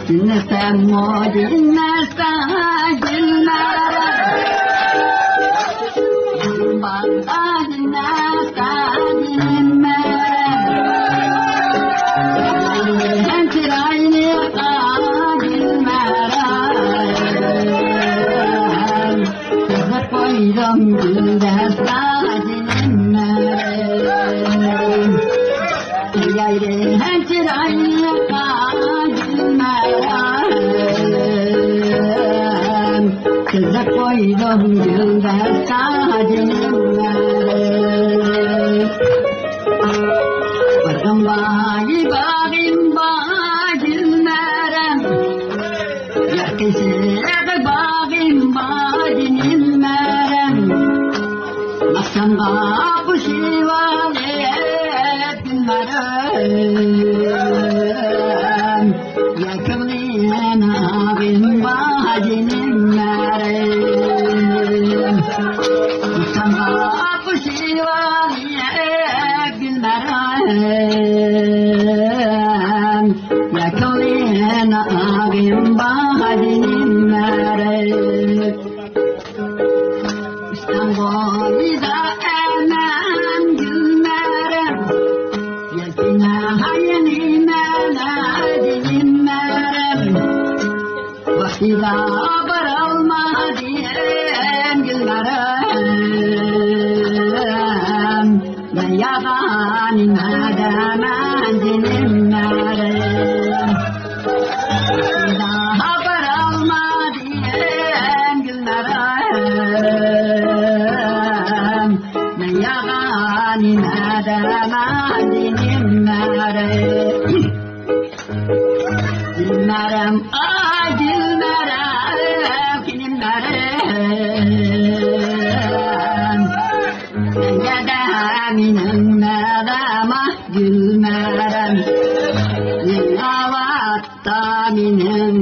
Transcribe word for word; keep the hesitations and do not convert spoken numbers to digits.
دىللىسەممۇ دىللىسە دىللەر. دىلبارغا دىللىسە دىللەر. ھەم چىرايلىققا دىلبەر. قىزىق قويدۇم گۈلدەستا دىللەر. يايرى ھەم چىرايلىققا گۈلمەرەم، قىزىق قويدۇم گۈلدەستا دىللەر. باغرىم بار، باغرىم بار گۈلمەرەم، ياقىسىغا باغرىم بار دىلمەرەم. ماختامغا قوشۇۋالىپ دىلمەرەم، يا كۆڭلۈم ئاغرىنما دىلمەرەم. ماختامغا قوشۇۋالىپ دىلمەرەم، يا كۆڭلۈم ئاغرىنما دىلمەرەم. ئىستانبۇلدا ئەمەم گۈلمەرەم، يەلپۈنە ھاينى مەنە دىلمەرەم. ۋاقتىدا بارالمادىم گۈلمەرەم، مەن ياغانى مەدەمەن دىلمەرەم. ۋاقتىدا بارالمادىم گۈلمەرەم، مەن ياغانى مەدەمەن دىلمەرەم. دىلمەرەم، ئاي دىلمەرەم، دىلمەرەم. سەن يەردە مېنىڭ مەدەما گۈلمەرەم. مېنىڭ ئاۋاتتا مېنىڭ